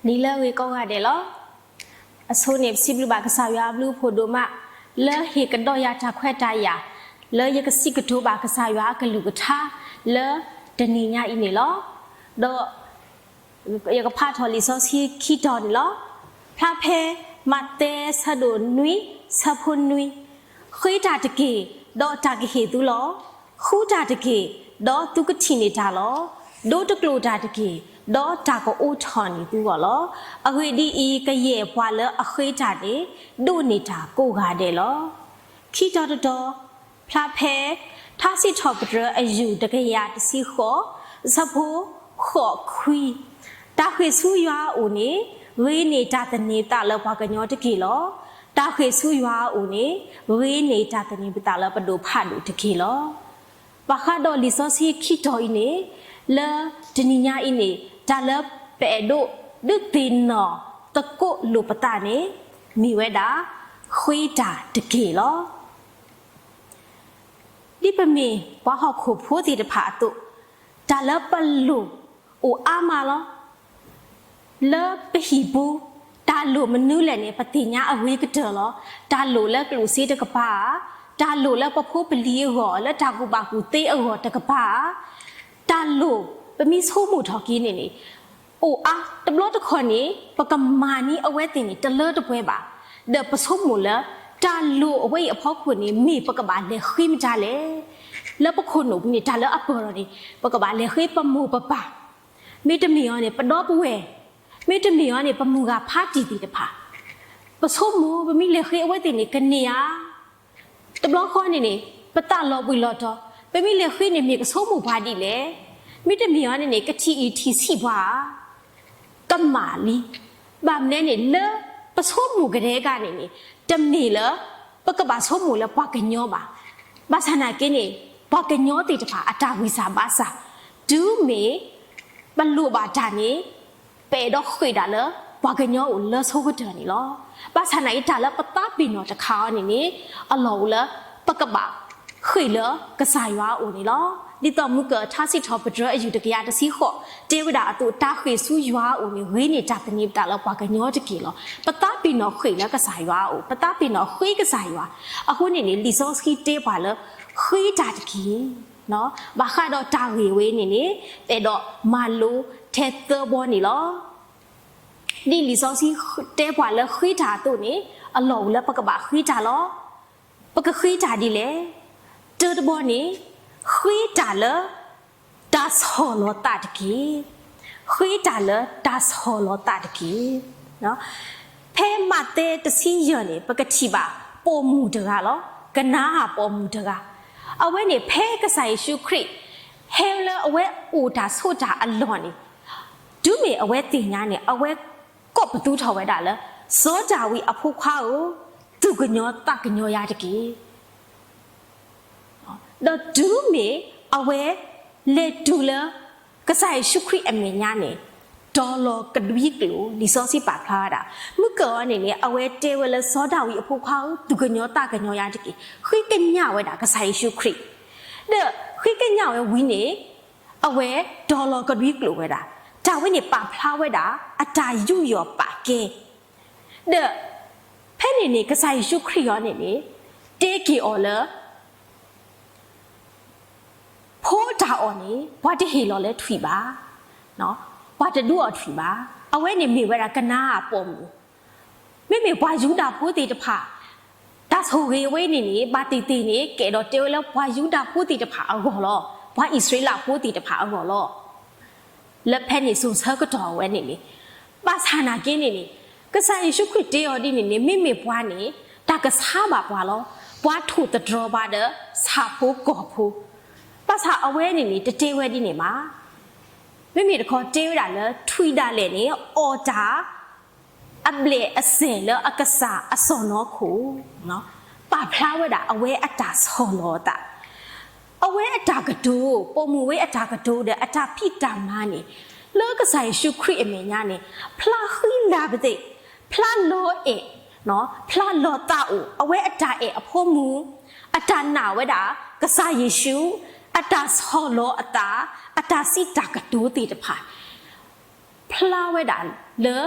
နံၤလၢအဂ့ၤကိးဂၤဒဲးလီၤ. အဆိန့ၣ် ပစံးဘျုးဘၣ်ကစၢ်ယွၤအဘျုးအဖှိၣ်ဒိၣ်မး လၢဟ့ၣ်ကဒီးယၤတၢ်ခွဲးတၢ်ယာ် လၢယကစံးကတိၤဘၣ်ကစၢ်ယွၤအကလုၢ်ကထါ လၢတနံၤညါအံၤန့ၣ်လီၤ. ဒီးယကဖးထီၣ်လံာ်စီဆှံခံတီၤန့ၣ်လီၤ. ဖျါဖဲမးသဲဆၢဒိၣ်နွံ ဆၢဖိနွံ, ဃ့တၢ်တက့ၢ်, ဒီးတၢ်ကဟ့ၣ်သုလီၤ. ဃုတၢ်တက့ၢ်, ဒီးသုကထံၣ်န့ၢ်တၢ်လီၤ. ဒိတကျိာ်တၢ်တက့ၢ်, ဒီးတၢ်ကအိးထီၣ်န့ၢ်သုဂီၢ်လီၤ. အဂ့ၢ်ဒ်အံၤ, ကယဲၢ်ပှၤလၢအဃ့တၢ်န့ၣ် ဒိးန့ၢ်တၢ်ကိးဂၤဒဲးလီၤ. ခံတီၤတတီၤ, ဖျါဖဲ ထါစံးထီၣ်ပတြၢၤအယူၢ်တကယၤတဆံဃိး, ဆၢဖိဃိးခွံ, တၢ်ဃ့ၢ်ဆူယွၤအအိၣ်န့ၣ် ဂ့ၤန့ၢ်တၢ်သန့ၤပသးလၢပှၤကညီတက့ၢ်လီၤ. တၢ်ဃ့ၢ်ဆူယွၤအအိၣ်န့ၣ် ဂ့ၤန့ၢ်တၢ်သန့ၤပသးလၢပဒိၣ်ဖးဒိၣ်တက့ၢ်လီၤ. ဘၣ်ဃးဒီးလံာ်စီဆှံခံတီၤအံၤန့ၣ်, လၢတနံၤညါအံၤန့ၣ် တၢ်လၢပအဲၣ်ဒိးဒုးသ့ၣ်နီၣ်သကိးလိာ်ပသးန့ၣ် မ့ၢ်ဝဲဒၣ် ဃ့တၢ်တက့ၢ်လီၤ. ဒ်ပမ့ၢ်ပှၤဟီၣ်ခိၣ်ဖိသ့ၣ်တဖၣ်အသိး, တၢ်လၢပလိၣ်အိၣ်အါမးလီၤ. လၢပဟံၣ်ပူၤ, တၢ်လိၣ်မနုၤလဲၣ်န့ၣ် ပသ့ၣ်ညါအဂ့ၤကတၢၢ်လီၤ. တၢ်လိၣ်လၢကျိၣ်စ့တကပၤဧါ, တၢ်လိၣ်လၢပဖိပလံၤအဂီၢ် လၢတၢ်ကူၣ်ဘၣ်ကူၣ်သ့အဂီၢ်တကပၤဧါ, တၢ်လိၣ်ပမ့ၢ်ဆိကမိၣ်ထီၣ်က့ၤန့ၣ်န့ၣ် အိၣ်အါ, တဘျီတခီၣ်န့ၣ် ပကမၤန့ၢ်အဝဲသ့ၣ်န့ၣ် တလၢတပှဲၤဘၣ်. ဒီးပဆိကမိၣ်လၢ တၢ်လိၣ်အဝဲအံၤအဖီခိၣ်န့ၣ် မ့ၢ်ပကဘၣ်လဲၤဃ့မတၤလဲၣ်. လၢပခိၣ်နူာ်ပူၤန့ၣ် တၢ်လၢအပၢၢ်ထီၣ်န့ၣ် ပကဘၣ်လဲၤဃ့ပမိၢ်ပပၢ်, မ့တမ့ၢ်အီၤန့ၣ် ပဒီပုၢ်ဝဲၢ်, မ့တမ့ၢ်အီၤန့ၣ် ပမုၢ်ဂၤဖးတံၢ်သ့ၣ်တဖၣ်. ပဆိကမိၣ် ပမ့ၢ်လဲၤဃ့အဝဲသ့ၣ်န့ၣ် ကန့ၢ်ဧါ. တဘျီဃီန့ၣ်န့ၣ် ပသးလီၤဘှံးလီၤတီၤ, ပမ့ၢ်လဲၤဃ့န့ၣ် မ့ၢ်ကဆိကမိၣ်ပှၤဒ်လဲၣ်. မ့တမ့ၢ်အီၤန့ၣ်န့ၣ် ကထံၣ်အံၤထံၣ်ဆံးပှၤဧါ. ကမၣ်လံ. ဘၣ်မနုၤန့ၣ် လၢပဆိကမိၣ်ကဒါက့ၤန့ၣ်န့ၣ် တမ့ၢ်လၢ ပကဘၣ်ဆိကမိၣ်လၢပှၤကညီဘၣ်. ဘၣ်ဆၣ်နာ်က့န့ၣ် ပှၤကညီသ့ၣ်တဖၣ်အတၢ်ဝံၣ်စၢ်ဘါစၢ်, တုၤမ့ၢ်ပလိၣ်ဘၣ်တၢ်န့ၣ် ပအဲၣ်ဒိးဃ့ၢ်ဒၣ်လၢ ပှၤကညီအိၣ်လၢဆိကတၢၢ်န့ၣ်လီၤ. ဘၣ်ဆၣ်နာ်က့ တၢ်လၢပသးပ့ၤနီၣ်တခါအံၤန့ၣ်န့ၣ် အလီၢ်အိၣ်လၢ ပကဘၣ်ဃ့ၢ်လၢကစၢ်ယွၤအအိၣ်န့ၣ်လီၤ. ဒ်သိးမုၢ်ကၢၢ်ထါစံးထီၣ်ပတြၢၤအယူၢ်တကယၤတဆံဃိး တဲဝဲဒၣ်အသိး တၢ်ဃ့ၢ်ဆူယွၤအအိၣ်န့ၣ် ဂ့ၤန့ၢ်တၢ်သန့ၤပသးလၢပှၤကညီတက့ၢ်လီၤ. ပသးပ့ၤနီၣ်ဃ့ၢ်လၢကစၢ်ယွၤအအိၣ်, ပသးပ့ၤနီၣ်ဃ့ကစၢ်ယွၤ, အဃိန့ၣ်န့ၣ် လံာ်စီဆှံတဲပှၤလၢ ဃ့တၢ်တက့ၢ်. ဘၣ်ဃးဒီးတၢ်ဂ့ၢ်ဝဲန့ၣ်န့ၣ် အဲၣ်ဒိးမၤလိထဲသၢဘီန့ၣ်လီၤ. ဒ်လံာ်စီဆှံတဲပှၤလၢဃ့တၢ်အသိးန့ၣ် အလီၢ်အိၣ်လၢပကဘၣ်ဃ့တၢ်လီၤ. ပကဃ့တၢ်ဒ်လဲၣ်. တၢတဘီန့ၣ် ဃ့တၢ်လၢ တၢ်ဆီၣ်လီၤသးတက့ၢ်. ဃ့တၢ်လၢတၢ်ဆီၣ်လီၤသးတက့ၢ်. ဖဲမးသဲတဆံယဲၢ်န့ၣ် ပကထံၣ်ဘၣ်ပိာ်မုၣ်တဂၤလီၤ. ကနၤဧၣ်ပိာ်မုၣ်တဂၤ, အဝဲန့ၣ်ဖဲကစၢ်ယ့ၣ်ၡူးခရံာ် ဟဲလၢအဝဲအိၣ်တၢ်ဆိးတၢ်အလီၢ်န့ၣ် တုၤမ့ၢ်အဝဲသ့ၣ်ညါန့ၣ် အဝဲကိးပသူထီၣ်ဝဲဒၣ်လၢ စီၤဒၤဝံးအဖိခွါဧၢ, သူၣ်ကညီၤသးကညီၤယၤတက့ၢ်. ဒီးတုၤမ့ၢ်အဝဲလဲၤတုၤလၢ ကစၢ်ယ့ၣ်ၡူးခရံာ်အမဲာ်ညါန့ၣ် တီၤလီၤကဒွံကျိာ် လံာ်စီဆှံပာ်ဖျါဝဲဒၣ်. မုၢ်ကၢၢ်အီၤန့ၣ်န့ၣ် အဝဲတဲဝဲလၢ စီၤဒၤဝံးအဖိခွါဧၢ, သူၣ်ကညီၤသးကညီၤယၤတက့ၢ်. ဃ့ကညးဝဲဒၣ်ကစၢ်ယ့ၣ်ၡူးခရံာ်, ဒီးဃ့ကညးဝဲဝံၤန့ၣ် အဝဲတီၤလီၤကဒွံကျိာ်ဝဲဒၣ်. တၢ်ဝဲန့ၣ်ပာ်ဖျါဝဲဒၣ် အတၢ်ယူးယီၣ်ပာ်ကဲ ဒီးဖဲန့ၣ်န့ၣ် ကစၢ်ယ့ၣ်ၡူးခရံာ်အီၤန့ၣ်န့ၣ် တဲက့ၤအီၤလၢ ဖိတၢ်အီၣ်န့ၣ် ပှၤတဟ့ၣ်လီၤလၢထွံၣ်ဘၣ်, ပှၤတဒုးအီၣ်ထွံၣ်ဘၣ်. အဝဲန့ၣ်မ့ၢ်ဝဲဒၣ်ကနၤဧၣ်ပိာ်မုၣ်, မ့မ့ၢ်ပှၤယူဒၤဖိသ့ၣ်တဖၣ် တၢ်ဆိၣ်ဂ့ၤအဝဲန့ၣ်န့ၣ် ဘၣ်သ့ၣ်သ့ၣ်န့ၣ် ကအဲၣ်ဒိးတဲဝဲလၢပှၤယူဒၤဖိသ့ၣ်တဖၣ်အဂီၢ်လီၤ, ပှၤအံၣ်စရ့လးဖိသ့ၣ်တဖၣ်အဂီၢ်လီၤ. လၢဖဲန့ၣ်စိၤဆၢကတီၢ်အဝဲန့ၣ်န့ၣ်, ဘၣ်ဆၣ်နာ်က့န့ၣ်န့ၣ် ကစၢ်ယ့ၣ်ၡူးခရံာ်တဲအီၤဒ်န့ၣ်န့ၣ် မ့မ့ၢ်ပှၤန့ၣ် တၢ်ကဆါဘၣ်ပှၤလီၤ, ပှၤထိၣ်သတြီၤပှၤဒီးဆၣ်ဖိကီၢ်ဖိ, ဘၣ်ဆၣ်အဝဲန့ၣ်န့ၣ် တတဲဝဲဒ်န့ၣ်ဘၣ်. မ့မ့ၢ်တခီတဲဝဲဒၣ်လၢ ထွံၣ်ဒၣ်လဲာ်န့ၣ် အီၣ်တၢ် အဘျဲၣ်အစဲၣ်လၢအကစၢ်အစီၢ်နီၤခိၣ်, ပာ်ဖျါဝဲဒၣ်အဝဲအတၢ်ဆီၣ်လီၤအသး, အဝဲအတၢ်ကတိၤ, ပိာ်မုၣ်ဝဲအတၢ်ကတိၤဒီးအတၢ်ဖံးတၢ်မၤန့ၣ် လၢကစၢ်ယ့ၣ်ၡူးခရံာ်အမဲာ်ညါန့ၣ် ဖျါဃံလၤပသ့ၣ်, ဖျါလီၤအဲၣ်, ဖျါလီၤသးအိၣ်, အဝဲအတၢ်အဲၣ်အဖိမုၣ်, အတၢ်နာ်ဝဲဒၣ် ကစၢ်ယ့ၣ်ၡူး, အတၢ်ဆီၣ်လီၤအသး, အတၢ်စံးတၢ်ကတိၤသ့ၣ်တဖၣ် ဖျါ ဖျါဝဲဒၣ်လၢ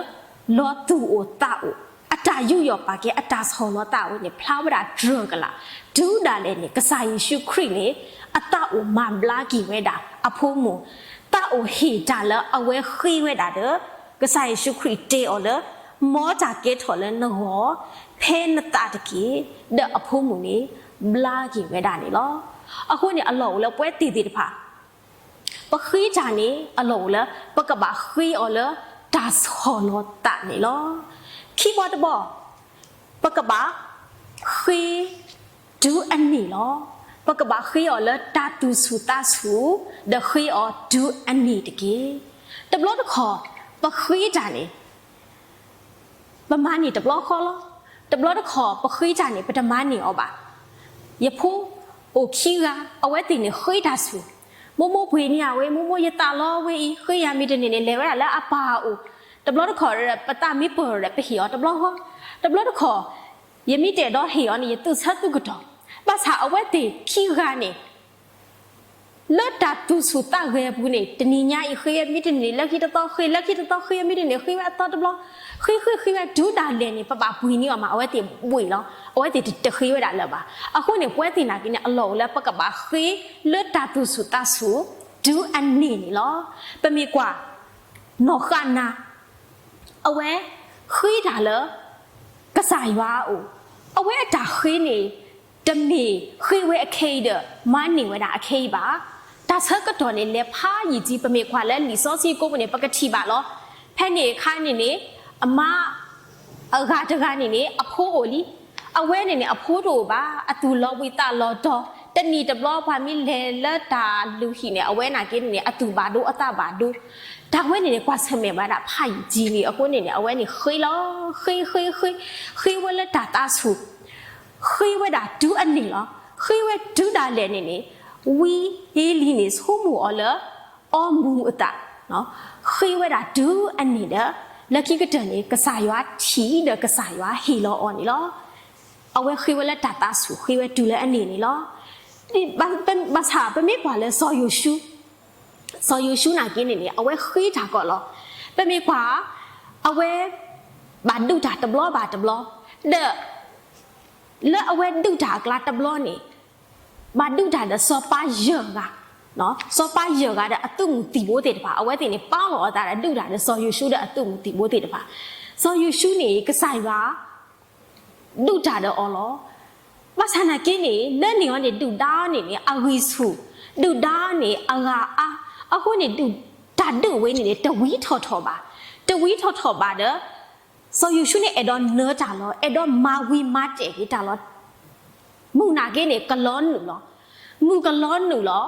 လီၤသူၣ်အိၣ်သးအိၣ် အတၢ်ယူးယီၣ်ပာ်ကဲ အတၢ်ဆီၣ်လီၤသးအိၣ်န့ၣ် ဖျါဝဲဒၣ်တြၢၤကလာ်. တုၤဒၣ်လဲာ်န့ၣ် ကစၢ်ယ့ၣ်ၡူးခရံာ်န့ၣ် အသးအိၣ်မၤဘျါက့ၤဝဲဒၣ်အဖိမုၣ်, သးအိၣ်ဟ့ၣ်တၢ်လၢအဝဲဃ့ဝဲဒၣ်ဒီး ကစၢ်ယ့ၣ်ၡူးခရံာ်တဲအီၤလၢ မ်တၢ်ကဲထီၣ်လၢနဂီၢ် ဖဲနသးတက့ၢ်, ဒီးအဖိမုၣ်န့ၣ် ဘျါက့ၤဝဲဒၣ်န့ၣ်လီၤ. အဃိန့ၣ် အလီၢ်အိၣ်လၢပဝဲသ့ၣ်သ့ၣ်တဖၣ် ပဃ့တၢ်န့ၣ် အလီၢ်အိၣ်လၢ ပကဘၣ်ဃ့အီၤလၢ တၢ်ဆီၣ်လီၤသးန့ၣ်လီၤ. ခံဘီတဘီ ပကဘၣ်ဃ့ တုၤအန့ၢ်လီၤ. ပကဘၣ်ဃ့အီၤလၢတၢ်သူၣ်ဆူၣ်သးဆူၣ် ဒီးဃ့အီၤတုၤအန့ၢ်တက့ၢ်. တဘျီတခီၣ် ပဃ့တၢ်န့ၣ် ပမၤန့ၢ်တဘျီဃီလီၤ. တဘျီတခီၣ် ပဃ့တၢ်န့ၣ် ပတမၤန့ၢ်အီၤဘၣ်. ယဖိအိၣ်ခံဂၤ အဝဲသ့ၣ်န့ၣ်ဃ့တၢ်ဆူၣ်, မိၢ်မိၢ်ပှ့ၤန့ၢ်ယၤဝဲ, မိၢ်မိၢ်ယသးလီဝဲအံၤ, ဃ့ယၤမ့ၢ်တန့ၢ်န့ၣ် လဲၤဝဲဒၣ်လၢအပၢ်အအိၣ်, တဘျီတခီၣ် ပသးမ့ၢ်ပၢၢ်ဒီး ပဟ့ၣ်အီၤတဘျီဃီ, တဘျီတခီၣ် ယမ့ၢ်တအဲၣ်ဒိးဟ့ၣ်အီၤန့ၣ် ယသူၣ်ဆၢသူၣ်ကတီၢ်, ဘၣ်ဆၣ်အဝဲသ့ၣ်ခံဂၤန့ၣ် လၢတၢ်သူၣ်ဆူၣ်သးဂဲၤအပူၤန့ၣ် တနံၤညါအံၤဃ့မ့ၢ်တန့ၢ် လၢခံတသီဃ့, လၢခံတသီဃ့မ့ၢ်တန့ၢ် ဃ့ဝဲအသီတဘျီ, ဃ့ဃ့ဃ့ဝဲတုၤဒၣ်လဲာ်န့ၣ် ပဘၣ်ပှ့ၤန့ၢ်အီၤမး အဝဲသ့ၣ်ဘှံးလီၤ, အဝဲသ့ၣ်တဃ့ဝဲဒၣ်လၢၤဘၣ်. အဃိန့ၣ် ပဝဲသ့ၣ်နာ်က့န့ၣ် အလီၢ်အိၣ်လၢပကဘၣ်ဃ့လၢတၢ်သူၣ်ဆူၣ်သးဆူၣ် တုၤအန့ၢ်န့ၣ်လီၤ. ပမ့ၢ်ကွၢ် နီၢ်ဃနၤ အဝဲဃ့တၢ်လၢ ကစၢ်ယွၤအအိၣ်, အဝဲအတၢ်ဃ့န့ၣ် တမ့ၢ်ဃ့ဝဲအခဲအံၤဒီး မၤန့ၢ်ဝဲဒၣ်အခဲအံၤဘၣ်. တၢ်ဆၢကတီၢ်န့ၣ် လဲၤဖးယံာ်ထံ ပမ့ၢ်ကွၢ်လၢလံာ်စီဆှံကိးပူၤန့ၣ် ပကထံၣ်ဘၣ်လီၤ. ဖဲန့ၣ်အခါန့ၣ်န့ၣ် အမါ အဂၤတဂၤန့ၣ်န့ၣ် အဖိအိၣ်လံ. အဝဲန့ၣ်န့ၣ် အဖိတအိၣ်ဘၣ်, အသူၣ်လီၤဘှံးသးလီၤတီၤ, တနံၣ်တဘျီပှၤမ့ၢ်လဲၤလၢတၢ်လုၢ်ဟံၣ်န့ၣ် အဝဲနာ်က့န့ၣ်န့ၣ် အသူၣ်ဘၣ်ဒိအသးဘၣ်ဒိ, တၢ်ဝဲန့ၣ်န့ၣ် ကွၢ်ဆၢၣ်မဲာ်ဝဲဒၣ်ဖးယံာ်ထံလံ. အဃိန့ၣ်န့ၣ် အဝဲန့ၣ်ဃ့လီၤ, ဃ့ဃ့ဃ့, ဃ့ဝဲလၢတၢ်သးဆူၣ်, ဃ့ဝဲဒၣ်တုၤအန့ၢ်လီၤ. ဃ့ဝဲတုၤဒၣ်လဲာ်န့ၣ်န့ၣ် ဝံဧ့လံန့ၣ် ဆိကမိၣ်အီၤလၢ အီမူၤအသး, ဃ့ဝဲဒၣ်တုၤအန့ၢ်ဒီး လၢခံကတၢၢ်န့ၣ် ကစၢ်ယွၤထံၣ်ဒီး ကစၢ်ယွၤဟ့ၣ်လီၤအီၤန့ၣ်လီၤ. အဝဲဃ့ဝဲလၢတၢ်သးဆူၣ် ဃ့ဝဲတုၤလၢအန့ၢ်န့ၣ်လီၤ. ဘၣ်ဆၣ်ပမ့ၢ်ကွၢ်လၢစီၤယိၤၡူ, စီၤယိၤၡူနာ်က့န့ၣ်န့ၣ် အဝဲဃ့တၢ်ကီးလီၤ. ပမ့ၢ်ကွၢ် အဝဲ ဘၣ်ဒုးတၢ်တဘျီဘၣ်တဘျီ, ဒီး လၢအဝဲဒုးတၢ်အကျါတဘျီန့ၣ် ဘၣ်ဒုးတၢ်ဒီးစီၤပၤယဲၢ်ဂၤ, စီၤပၤယဲၢ်ဂၤဒီးအသုးမုၢ်သံၣ်ဘိသ့ၣ်တဖၣ်, အဝဲသ့ၣ်န့ၣ် ပာ်လီၤအသးဒီးဒုးတၢ်ဒီးစီၤယိၤၡူဒီးအသုးမုၢ်သံၣ်ဘိသ့ၣ်တဖၣ်. စီၤယိၤၡူန့ၣ် ကစၢ်ယွၤ ဒုးတၢ်ဒီးအီၤလီၤ. ဘၣ်ဆၣ်နာ်က့န့ၣ် လၢန့ၣ်အီၤန့ၣ် ဒုၣ်ဒါန့ၣ်န့ၣ် အဂံၢ်ဆူၣ်, ဒုၣ်ဒါန့ၣ် အဂၤအါ, အဃိန့ၣ် တၢ်ဒုးဝဲန့ၣ်န့ၣ် တဝံထီၣ်ထီၣ်ဘၣ်, တဝံထီၣ်ထီၣ်ဘၣ်ဒီး စီၤယိၤၡူန့ၣ် အဲၣ်ဒိးနၢၤတၢ်လီၤ, အဲၣ်ဒိးမၤဝံၤမၤတဲာ်က့ၤတၢ်လီၤ. မုၢ်နာ်က့န့ၣ် ကလီနုာ်လီၤ. မုၢ်ကလီနုာ်လီၤ.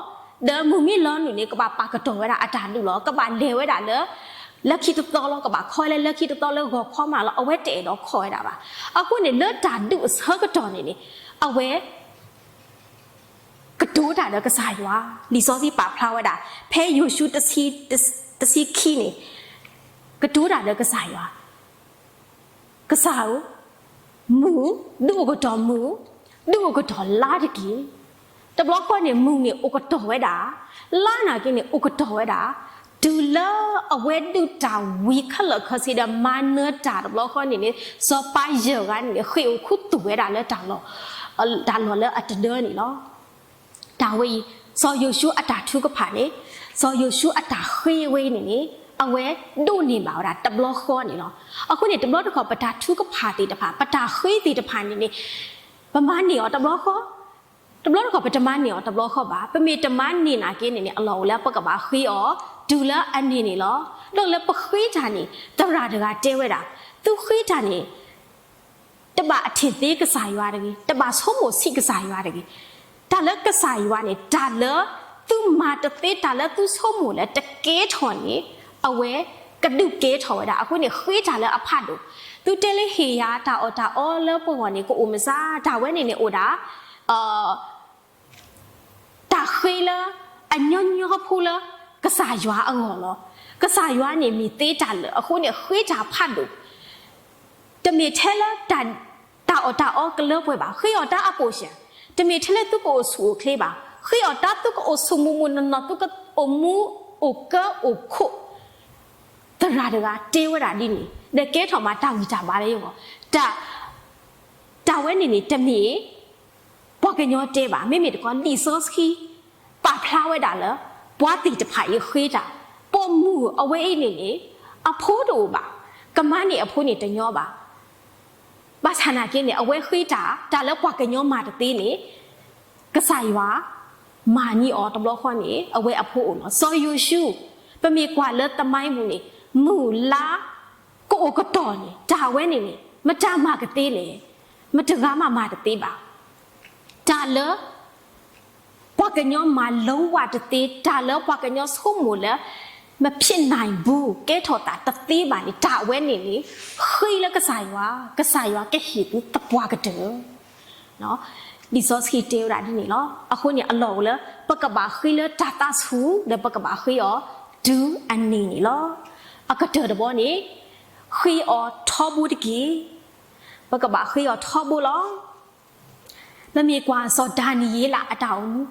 ဒီးမုၢ်မ့ၢ်လီနုာ်န့ၣ် ကဘၣ်ပာ်ကတီၢ်ဝဲဒၣ်အတၢ်ဒုးလီၤ. ကဘၣ်လဲၤဝဲဒၣ်လၢ လၢခံတသီလီၤ. ကဘၣ်ခီလၢလၢခံတသီလၢဂီၤခီမးလီၤ. အဝဲတအဲၣ်ဒိးခီဝဲဒၣ်ဘၣ်. အဃိန့ၣ် လၢတၢ်ဒုးအဆၢကတီၢ်န့ၣ်န့ၣ် အဝဲ ကတိၤတၢ်ဒီးကစၢ်ယွၤ, လံာ်စီဆှံပာ်ဖျါဝဲဒၣ် ဖဲယိၤၡူတဆံ, တဆံခံန့ၣ်, ကတိၤတၢ်ဒီးကစၢ်ယွၤ, ကစၢ်ဧၢ, မုၢ်, ဒုးအိၣ်ကတီၢ်မုၢ်, ဒုးအိၣ်ကတီၢ်လါတက့ၢ်. တဘျီဃီန့ၣ် မုၢ်န့ၣ်အိၣ်ကတီၢ်ဝဲဒၣ်, လါနာ်က့န့ၣ် အိၣ်ကတီၢ်ဝဲဒၣ်, တုၤလၢအဝဲဒုးတၢ်ဝံၤခဲလၢာ်ခဲဆ့ဒီး မၤနၢၤတၢ်တဘျီဃီန့ၣ်န့ၣ် စီၤပၤယဲၢ်ဂၤန့ၣ်န့ၣ် ဃ့ၢ်အိၣ်ခူသူၣ်ဝဲဒၣ်လၢတၢ်လီၢ်, တၢ်လီၢ်လၢအတဒၢန့ၣ်လီၤ. တၢ်ဝဲအံၤ စီၤယိၤၡူအတၢ်ထုကဖၣ်န့ၣ်, စီၤယိၤၡူအတၢ်ဃ့ဝဲအံၤန့ၣ်န့ၣ် အဝဲဒိးန့ၢ်ဘၣ်ဝဲဒၣ်တဘျီဃီန့ၣ်လီၤ. အဃိန့ၣ် တဘျီတခီၣ် ပတၢ်ထုကဖၣ်သ့ၣ်တဖၣ်, ပတၢ်ဃ့သ့ၣ်တဖၣ်န့ၣ်န့ၣ် ပမၤန့ၢ်အီၤတဘျီဃီ, တဘျီတခီၣ် ပတမၤန့ၢ်အီၤတဘျီဃီဘၣ်. ပမ့ၢ်တမၤန့ၢ်နာ်က့န့ၣ်န့ၣ် အလီၢ်အိၣ်လၢပကဘၣ်ဃ့အီၤ တုၤလၢအန့ၢ်န့ၣ်လီၤ. ဒီးလၢပဃ့တၢ်န့ၣ် သရၣ်တဂၤတဲဝဲဒၣ်, သုဃ့တၢ်န့ၣ် တဘၣ်အထံၣ်သ့ကစၢ်ယွၤတဂ့ၤ, တဘၣ်ဆိကမိၣ်ဆံးကစၢ်ယွၤတဂ့ၤ. တၢ်လၢကစၢ်ယွၤန့ၣ် တၢ်လၢသုမၤတသ့ တၢ်လၢသုဆိကမိၣ်လၢတကဲထီၣ်န့ၣ် အဝဲကဒုးကဲထီၣ်ဝဲဒၣ်. အဃိန့ၣ် ဃ့တၢ်လၢအဖးဒိၣ်, သုတဲလၢဟ့ၣ်ယၤတၢ်အီၣ်တၢ်အီလၢပဂီၢ်န့ၣ် ကအိၣ်မုာ်စၢ်, တၢ်ဝဲန့ၣ်န့ၣ်အိၣ်ဒၣ် တၢ်ဃ့လၢအညီညီဖိလၢကစၢ်ယွၤအဂီၢ်လီၤ. ကစၢ်ယွၤန့ၣ်မ့ၢ်သ့တၢ်လၢာ် အဃိန့ၣ်ဃ့တၢ်ဖးဒိၣ်, တမ့ၢ်ထဲလၢ တၢ်အီၣ်တၢ်အီကလၢပှဲၤဘၣ်, ဃ့အီၣ်တၢ်အပိာ်စၢၤ, တမ့ၢ်ထဲလၢသုကအိၣ်ဆူၣ်အိၣ်ချ့ဘၣ်, ဃ့အီၣ်တၢ်သုကအိၣ်ဆူၣ်မုာ်မုာ်နီၢ်နီၢ် သုကအိၣ်မူအိၣ်ကၢအိၣ်ခိး သ သရၣ်တဂၤတဲဝဲဒၣ်ဒ်န့ၣ် ဒီးကဲထီၣ်မးတၢ်ဂံၢ်တၢ်ဘါလၢယဂီၢ်, တၢ် တၢ်ဝဲန့ၣ်န့ၣ် တမ့ၢ် ပှၤကညီတဲဘၣ်, မ့မ့ၢ်တခီ လံာ်စီဆှံ ပာ်ဖျါဝဲဒၣ်လၢ ပှၤသ့ၣ်တဖၣ်အံၤဃ့တၢ်, ပိာ်မုၣ်အဝဲအံၤန့ၣ်န့ၣ် အဖိတအိၣ်ဘၣ်, ကမၤန့ၢ်အဖိန့ၣ်တညီဘၣ်. ဘၣ်ဆၣ်နာ်က့န့ၣ် အဝဲဃ့တၢ်, တၢ်လၢပှၤကညီမၤတသ့န့ၣ် ကစၢ်ယွၤ မၤန့ၢ်အီၤတဘျီဃီန့ၣ် အဝဲအဖိအိၣ်လီၤ. စီၤယိၤၡူး ပမ့ၢ်ကွၢ်လၢသမိုင်းပူၤန့ၣ် မုၢ်လါ ကအိၣ်ကတီၢ်န့ၣ် တၢ်ဝဲန့ၣ်န့ၣ် မတၤမၤကသ့လဲၣ်, မတဂၤမးမၤတသ့ဘၣ်. တၢ်လၢ ပှၤကညီမၤ လုံးဝ တသ့, တၢ်လၢပှၤကညီဆိကမိၣ်လၢ မဖြစ်နိုင်ဘူး ကဲထီၣ်သးတသ့ဘၣ်န့ၣ် တၢ်ဝဲန့ၣ်န့ၣ် ဃ့လၢကစၢ်ယွၤ, ကစၢ်ယွၤကဟ့ၣ်သုသပှၢ်ကတၢၢ်. လံာ်စီဆှံတဲဝဲဒၣ်ဒ်န့ၣ်လီၤ. အဃိန့ၣ်အလီၢ်အိၣ်လၢ ပကဘၣ်ဃ့လၢတၢ်သးဆူၣ် ဒီးပကဘၣ်ဃ့အီၤတုၤအန့ၣ်န့ၣ်လီၤ. အကတၢၢ်တဘီန့ၣ် ဃ့အီၤထီဘိတက့ၢ်. ပကဘၣ်ဃ့အီၤထီဘိလီၤ. ပမ့ၢ်ကွၢ်စီၤဒၤနံးယ့လးအတၢ်အိၣ်မူ,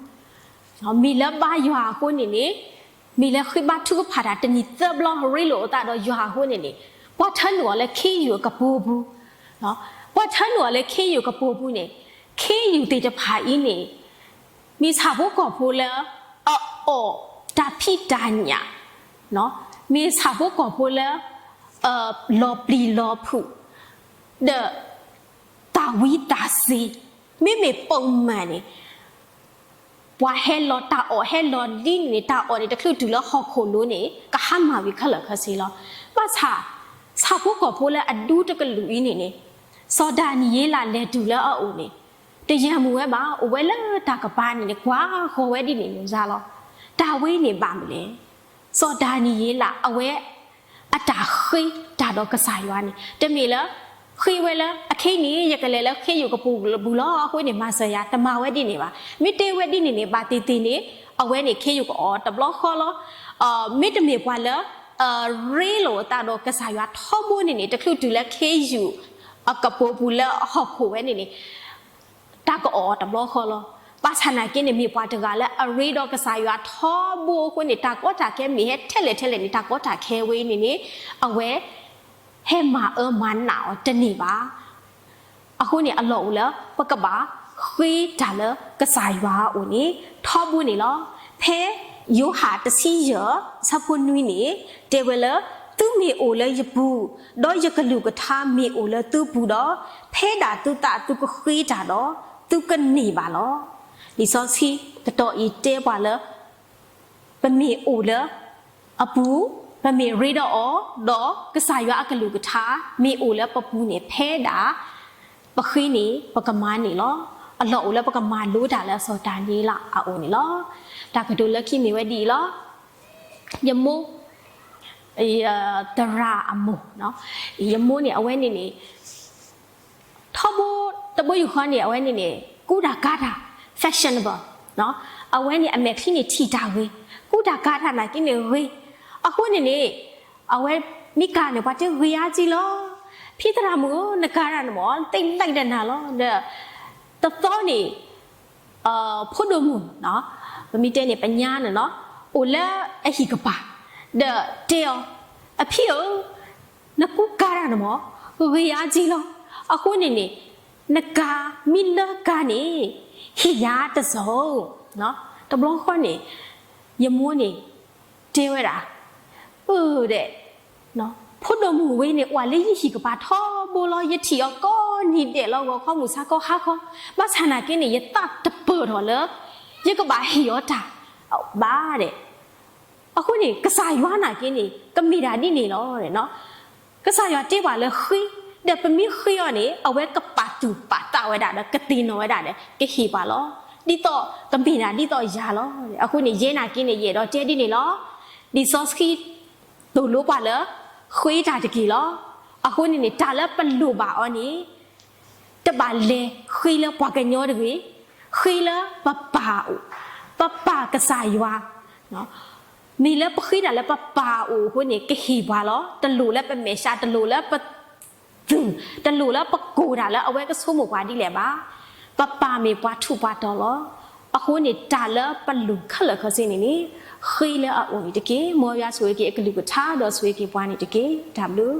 မ့ၢ်လၢဘါယွၤအဃိန့ၣ်န့ၣ်, မ့ၢ်လၢဃ့ဘါထုကဖၣ်တၢ်တနံၤသၢဘျီ ရ့လိာ်အသးဒီးယွၤအဃိန့ၣ်န့ၣ်, ပှၤထၢနုာ်အီၤလၢခ့ယုၢ်အကပိာ်ပူၤ, ပှၤထၢနုာ်အီၤလၢခ့ယုၢ်ကပိာ်ပူၤန့ၣ်, ခ့ယုၢ်သ့ၣ်တဖၣ်အံၤန့ၣ် မ့ၢ်ဆၣ်ဖိကီၢ်ဖိလၢ အအီၣ်တၢ်ဖံးတၢ်ညၣ်, မ့ၢ်ဆၣ်ဖိကီၢ်ဖိလၢ လီၤပျံၤလီၤဖုး ဒီး သၣ်ဝံသၣ်စ့, မ့မ့ၢ်ပိာ်မုၣ်န့ၣ် ပှၤဟဲလီၤတၢ်အီၣ်ဟဲလီၤလံန့ၣ်န့ၣ် တၢ်အီၣ်န့ၣ် တချုးတုၤလၢဟီၣ်ခိၣ်လိၤန့ၣ် ကဟါမၢ်ဝံၤခဲလၢာ်ခဲဆ့လီၤ. ဘၣ်ဆၣ် ဆၣ်ဖိကီၢ်ဖိလၢအဒူတကလုာ်အံၤန့ၣ်န့ၣ် စီၤဒၤနံးယ့လးလဲၤတုၤလၢအအိၣ်န့ၣ် တယၢ်မုာ်ဝဲဘၣ်, အိၣ်ဝဲလၢတၢ်ကပၤန့ၣ်န့ၣ် ကွၢ်ဃီၤဝဲဒ်န့ၣ်န့ၣ်စ့ၢ်လီၤ. တၢ်ဝဲန့ၣ်ဘၣ်မနုၤလဲၣ်. စီၤဒၤနံးယ့လး အဝဲ အတၢ်ဃ့တၢ်ဒီးကစၢ်ယွၤန့ၣ် တမ့ၢ်လၢ ဃ့ဝဲလၢ အခဲအံၤန့ၣ် ယကလဲၤလၢခ့ယုၢ်ကပိာ်ပူၤလီၤ အဃိန့ၣ် မၤစၢၤယၤ တမၤဝဲဒ်န့ၣ်ဘၣ်. မ့ၢ်တဲဝဲဒ်န့ၣ်န့ၣ် ဘၣ်သ့ၣ်သ့ၣ်န့ၣ် အဝဲန့ၣ်ခ့ယုၢ်ကအီၣ်တဘျီဃီလီၤ. မ့တမ့ၢ်ပှၤလၢ ရ့လိာ်အသးဒီးကစၢ်ယွၤထီဘိန့ၣ်န့ၣ် တချုးတုၤလၢခ့ယုၢ် အကပိာ်ပူၤလၢအဟီၣ်ခိၣ်ဝဲန့ၣ်န့ၣ် တၢ်ကအီၣ်အီၤတဘျီဃီလီၤ. ဘၣ်ဆၣ်နာ်က့န့ၣ် မ့ၢ်ပှၤတဂၤလၢအရ့ဒီးကစၢ်ယွၤထီဘိအဃိန့ၣ် တၢ်ကီတၢ်ခဲမ့ၢ်ဟဲထဲလဲၣ်ထဲလဲၣ်န့ၣ် တၢ်ကီတၢ်ခဲဝဲအံၤန့ၣ်န့ၣ် အဝဲ ဟဲမၤအၢမၤနးအီၤတန့ၢ်ဘၣ်. အဃိန့ၣ်အလီၢ်အိၣ်လၢ ပကဘၣ်ဃ့တၢ်လၢကစၢ်ယွၤအအိၣ်န့ၣ် ထီဘိန့ၣ်လီၤ. ဖဲယိၤဟၣ်တဆံယဲၢ် ဆၢဖိနွံန့ၣ် တဲဝဲလၢ သုမ့ၢ်အိၣ်လၢယပူၤ, ဒီးယကလုၢ်ကထါမ့ၢ်အိၣ်လၢသုပူၤဒီး, ဖဲဒၣ်သုသးသုကဃ့တၢ်ဒီး သုကန့ၢ်ဘၣ်လီၤ. လံာ်စီဆှံတတီၤအံၤတဲပှၤလၢ ပမ့ၢ်အိၣ်လၢအပူၤ, ပမ့ၢ်ရ့ဒီးအီၤ, ဒီးကစၢ်ယွၤအကလုၢ်ကထါ မ့ၢ်အိၣ်လၢပပူၤန့ၣ် ဖဲဒၣ် ပဃ့န့ၣ် ပကမၤန့ၢ်လီၤ. အလီၢ်အိၣ်လၢပကမၤလိတၢ်လၢစီၤဒၤနံးယ့လးအအိၣ်န့ၣ်လီၤ. တၢ်ကတိၤလၢခံမ့ၢ်ဝဲဒ်အံၤလီၤ. ယမိၢ် သရၣ်အမိၢ်, ယမိၢ်န့ၣ် အဝဲန့ၣ်န့ၣ် ထီဘိတဘိယူၢ်ဃီန့ၣ် အဝဲန့ၣ်န့ၣ် ကူတၢ်ကၤတၢ် fashionable, အဝဲန့ၣ် အမဲာ်ချံန့ၣ်ထံၣ်တၢ်ဂ့ၤ, ကူတၢ်ကၤတၢ်နာ်က့န့ၣ်ဂ့ၤ, အဃိန့ၣ်န့ၣ် အဝဲမ့ၢ်ကၤန့ၣ် ပှၤတဲဂ့ၤအါကံလီၤ, ဖံသရၣ်မုၣ်ဧၢ နကၤတၢ်န့ၣ်မ့ၢ် သ့ၣ်လၢဒၣ်နၤလီၤ, ဒီး တသီန့ၣ် ဖိဒိၣ်မုၣ် ပမ့ၢ်တဲန့ၣ် ပညါန့ၣ်နီၤ အိၣ်လၢအဟံၣ်ကပၤ ဒီးတဲအီၤ, အဖံဧၢ, နကူကၤတၢ်န့ၣ်မ့ၢ် ဂ့ၤအါကံလီၤ, အဃိန့ၣ်န့ၣ် နကၤမ့ၢ်လၢကၤန့ၣ် ဟ့ၣ်ယၤတစိၢ်, တဘျီဃီန့ၣ် ယမိၢ်န့ၣ် တဲဝဲဒၣ်, အၢ ဒီး ဖိဒိၣ်မုၣ်ဝဲန့ၣ် အိၣ်လၢယဟံၣ်ကပၤထီဘိလီၤ, ယထံၣ်အီၤကိးနံၤဒဲးလီၤ, ဂီၤခီမုၢ်ဆါခီဟါခီ, ဘၣ်ဆၣ်နာ်က့န့ၣ် ယသးတပၢၢ်ထီၣ်လၢ ယကဘၣ်ဟ့ၣ်အီၤတၢ်ဘၣ်ဒီး, အဃိန့ၣ် ကစၢ်ယွၤနာ်က့န့ၣ် ကမ့ၢ်ဒၣ်ဒ်န့ၣ်လီၤ. ကစၢ်ယွၤတဲပှၤလၢဃ့, ဒီးပမ့ၢ်ဃ့အီၤန့ၣ် အဝဲကပာ်သူၣ်ပာ်သးဝဲဒၣ်ဒီး ကသ့ၣ်နီၣ်ဝဲဒၣ်ဒီး ကဟ့ၣ်ပှၤလီၤ. ဒ်သိးကမ့ၢ်ဒၣ်ဒ်သိးယၤလီၤ. အဃိန့ၣ် ယဲနာ်က့န့ၣ် ယအဲၣ်ဒိးတဲဒ်န့ၣ်လီၤ. လံာ်စီဆှံ သိၣ်လိပှၤလၢ ဃ့တၢ်တက့ၢ်လီၤ. အဃိန့ၣ်န့ၣ် တၢ်လၢပလိၣ်ဘၣ်အီၤန့ၣ် တဘၣ်လဲၤဃ့လၢပှၤကညီတဂ့ၤ, ဃ့လၢပပၢ်အအိၣ်, ပပၢ်ကစၢ်ယွၤ, မ့ၢ်လၢပဃ့တၢ်လၢပပၢ်အအိၣ်အဃိန့ၣ် ကဟ့ၣ်ပှၤလီၤ. တလိၣ်လၢပမဲာ်ဆှး, တလိၣ်လၢပ သူၣ်, တလိၣ်လၢပကိၢ်တၢ်လၢအဝဲကဆိကမိၣ်ပှၤဒ်လဲၣ်ဘၣ်. ပပၢ်မ့ၢ်ပှၤထူးပှၤတီၤလီၤ. အဃိန့ၣ် တၢ်လၢပလိၣ်ခဲလၢာ်ခဲဆ့န့ၣ်န့ၣ် ဃ့လၢအအိၣ်န့ၣ်တက့ၢ်. မ်ယွၤဆိၣ်ဂ့ၤက့ၤအကလုၢ်ကထါ ဒီးဆိၣ်ဂ့ၤက့ၤပှၤန့ၣ်တက့ၢ်. တၢ်ဘျုး